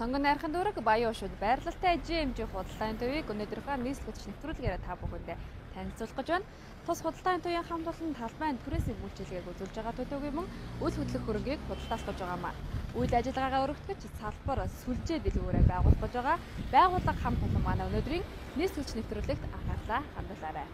Сонгон найрхан дүүрэг Баян уушууд байрлалтай GMG худалдааны төвийг өнөөдрийнхөө нийслэл хөтч нэвтрүүлгээр та бүхэндээ танилцуулах гэж байна. Тус худалдааны төвийн хамт олон талбайн түрээсийн үйлчилгээг үзүүлж байгаа төдөөгүй мөн үйл хөдлөх хөрөнгийг худалдаалах гэж байгаа маа. Үйл ажиллагаагаа өргөтгөж салбар сүлжээ дэлгүүрээ байгуулах гэж байгаа. Байгууллага хамт олон манай өнөөдрийн нийслэл хөтч нэвтрүүлэгт анхаарлаа хандуулаарай.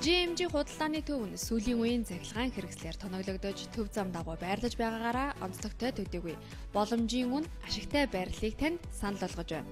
GMG худалдааны төв нь сүүлийн үеийн цахилгаан хэрэгслээр тоноглогдож төв зам дагуу байрлаж байгаагаараа онцлогтой төдийгүй боломжийн үн ашигтай байрлалыг танд санал болгож байна.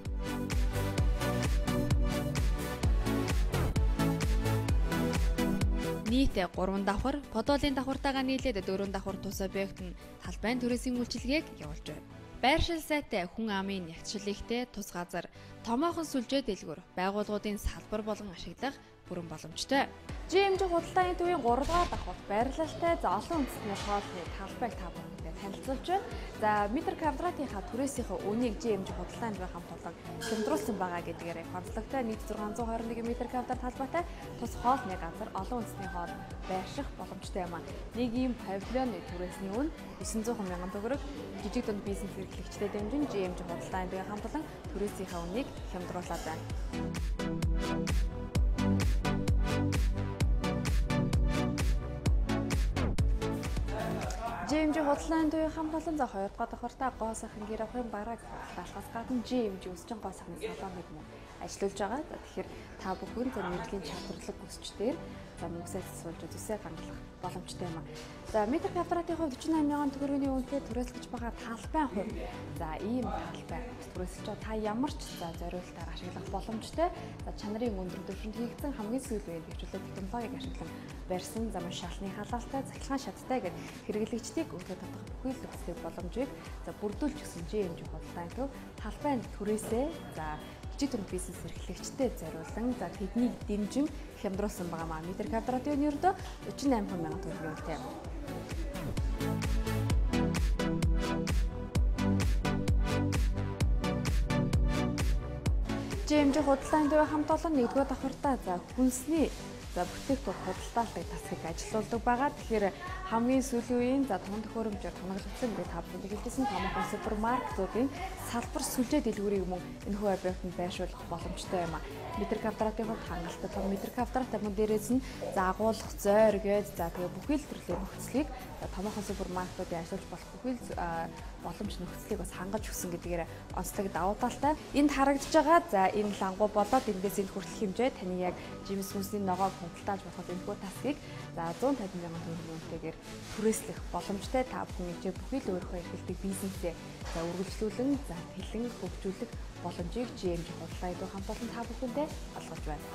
Нийт 3 давхар, Подолын давхартайгаа нийлээд 4 давхар тус объект нь талбайн түрээсийн үйлчилгээг явуулж байна. Байршил сайтай хүн амын нягтшил ихтэй тус газар, томоохон сүлжээ дэлгүүр, байгууллагуудын салбар болгон ашиглах бүрэн боломжтой. GMG худалдааны төвийн 3 дугаар давхарт байрлалтай за олон үндэстний хоолны талбайг та бүхэндээ танилцуулж байна. За метр квадратынхаа түрээсийнхээ үнийг GMG худалдааны төвийн хамт олон хямдруулсан байгаа гэдгээр онцлогтой нийт 621 метр квадрат талбайтай тус хоолны газар олон үндэстний хоол байрших боломжтой юм а. Нэг ийм павильоны түрээсний үн 900 мянган төгрөг, жижиг дунд бизнес эрхлэгчдэд дэмжин GMG худалдааны төвийн хамт олон түрээсийнхээ үнийг хямдруулаад байна. GMG худалдааны төвийн хамт олон за 2 дугаар давхартаа гоо сайхан гэр ахуйн барааг худалдаалахаас гадна GMG өсчин гоо сайхны салоныг мөн ажиллуулж байгаа. За тэгэхээр та бүхэн за мэргэжлийн чадварлаг өсчдэр за мөнгөсөө засуулж зүсээ хангалах боломжтой юм а. За метр квадратын хувьд 48 мянган төгрөгийн үнэтэй түрээслэж байгаа талбайн хувь. За ийм талбай түрээсэлж байгаа та ямар ч за зориултаар ашиглах боломжтой. За чанарын өндөр түвшинд хийгдсэн хамгийн сүүлийн үеийн хөгжүүлэлт технологиг ашиглан барьсан за мөн шалны халаалтай цахилгаан шаттай гэд хэрэглэгчдийг өглөө татах бүхий л нөхцөлийг боломжийг за бүрдүүлж өгсөн GMG худалдааны төв талбайн түрээсээ за жижиг дунд бизнес эрхлэгчдэд зориулан за тэднийг дэмжин хямдруулсан байгаа маа. Метр квадратын ердөө 38 мянган төгрөгийн үнэтэй. GMG худалдааны төвийн хамт олон 1-р давхартаа за хүнсний за бүтээгдэхүүн худалдаалдаг тасгийг ажилуулдаг байгаа. Тэгэхээр хамгийн сүүлийн үеийн за тун төхөөрөмжөөр тоноглогдсон би та бүхэнд хэлжсэн томоохон супермаркетуудын салбар сүлжээ дэлгүүрийг мөн энэхүү объектод байршуулах боломжтой юм а. Метр квадратын хувьд хангалттай том метр квадраттай мөн дээрээс нь за агуулах зойр гээд за тэгээ бүхий л төрлийн нөхцөлийг за томоохон супермаркетуудын ажиллаж болох бүхий л боломж нөхцөлийг бас хангаж өгсөн гэдгээр онцлог давуу талтай. Энд харагдаж байгаа за энэ лангуу болоод эндээс энэ хүртэл хэмжээ таны яг жимс хүнсний ногоог худалдааж болох энэхүү тасгийг за 150 мянган төгрөгийн үнэтэйгээр түрээслэх боломжтой. Та бүхэн ичээ бүхий л өөрийнхөө эрхэлдэг бизнесээ за үргэлжлүүлэн за тэлэн хөгжүүлэх боломжийг GMG худалдааны төв хамт олон та бүхэндээ олгож байна.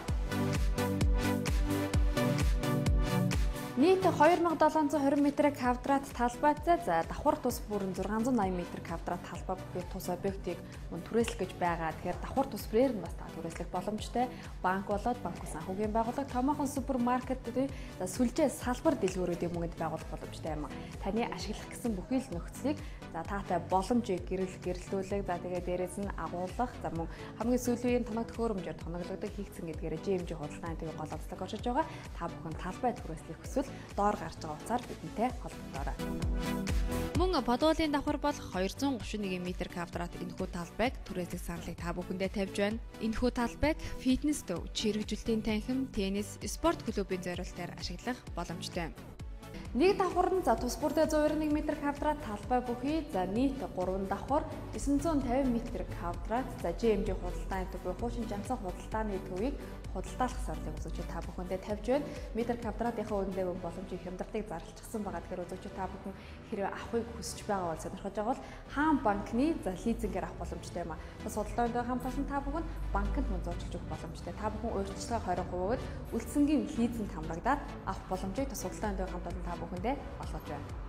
Нийт 2720 метр квадрат талбайтай за давхар тус бүрэн 680 метр квадрат талбай бүхий тус объектыг мөн түрээслэх гэж байгаа. Тэгэхээр давхар тус бүрээр нь бас та түрээслэх боломжтой. Банк болоод банк санхүүгийн байгууллага, томоохон супермаркет за сүлжээ салбар дэлгүүрүүдийг мөнгөнд байгуулах боломжтой юм. Таны ашиглах гэсэн бүхий л нөхцөлийг за таатай боломжийг гэрэлтүүлэг за тэгээ дээрээс нь агуулах за мөн хамгийн сүүлийн үеийн тоног төхөөрөмжөөр тоноглогдох хийгдсэн гэдгээр GMG худалдааны төвийн гол онцлог оршиж байгаа. Та бүхэн талбай түрээслэх хүсвэл доор гарч байгаа утсаар бидэнтэй холбогдоорой. Мөн Подолын давхар болох 231 метр квадрат энэхүү талбайг түрээслэх саналыг та бүхэндээ тавьж байна. Энэхүү талбайг фитнес төв, чирэгжүүлтийн танхим, теннис, спорт клубын зориултаар ашиглах боломжтой. Нэг давхар нь за тус бүрдээ 191 метр квадрат талбай бүхий за нийт 3 давхар 950 метр квадрат за GMG худалдааны төв буюу хуучин жамсан худалдааны төвийг худалдаалах саналыг үзүүлж та бүхэндээ тавьж байна. Метр квадратынхаа үнэлгээ боломжийг хямдралтыг зарлчихсан байгаа. Тэгэхээр үзүүлж та бүхэн хэрвээ авахыг хүсэж байгаа бол сонирхож байгаа бол хаан банкны за лизингээр авах боломжтой юм а. Бас худалдааны төв хамт олон та бүхэн банкнд мөн зуучлж өгөх боломжтой. Та бүхэн урьдчилгаа 20%-д үлдсэнгийн лизинг хамрагдаад авах боломжийг тус худалдааны төв хамт олон та бүхэндээ олгож байна.